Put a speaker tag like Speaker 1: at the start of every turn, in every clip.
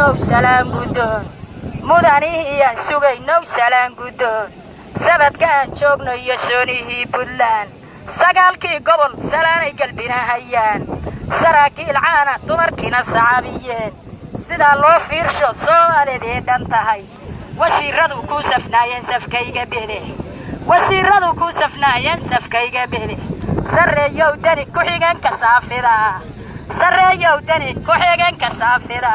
Speaker 1: sugaynow salaan guddoon, mudanihiyaan sugaynow salaan guddoon. Sabadkaan joogno iyo soonihii Puntland, sagaalkii gobol salaanay galbinahayaan, saraakiil caana dumarkiina sacaabiyeen. Sidaa loo fiirsho Soomaalidii dhan tahay. Wasiiradu ku safnaayeen safkayga bede, wasiiradu ku safnaayeen safkayga bede. Sarreeyow Deni, ku-xigeenka saafida, sarreeyow Deni, ku-xigeenka saafida.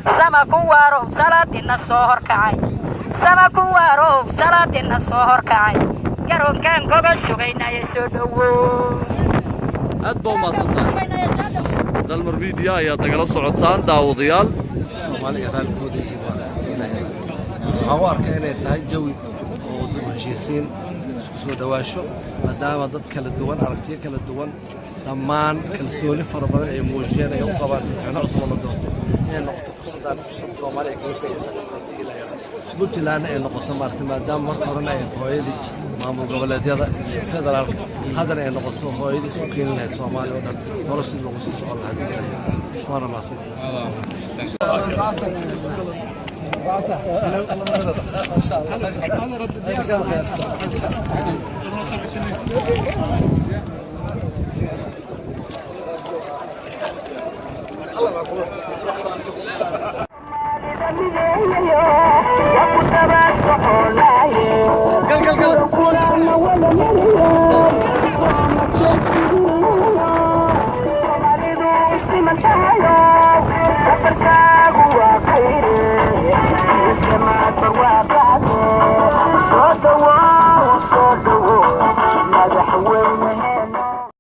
Speaker 1: Sama ku waarow salaadina soo horkacay, sama ku waarow salaadina soo horkacay. Garoonkaan koga sugaynaya, soo dhowow.
Speaker 2: Aad baa umahadsantahay. Dalmar Media ayaad nagala socotaan, daawadayaal.
Speaker 3: Soomaaliya raalligooda iyo maaragtay waxaan u arkaa inay tahay jawi oo dib u heshiisiin, isku soo dhowaasho, maadaama dad kala duwan, aragtiyo kala duwan, dhammaan kalsooni fara badan ay muujiyeen ay u qabaan madaxweyne cusub oo la doorto, inay noqoto fursaddan fursad Soomaaliya ay kaga faa'iidaysan karto haddii Ilaah yaraado. Puntlandna ay noqoto maaragtay, maadaama marka horena ay hooyadii maamul goboleedyada iyo federaalka, haddana ay noqoto hooyadii isku keeni lahayd Soomaaliya oo dhan, noloshii lagu sii socon lahaa haddii Ilaah yaraado. Waana mahadsantihiin.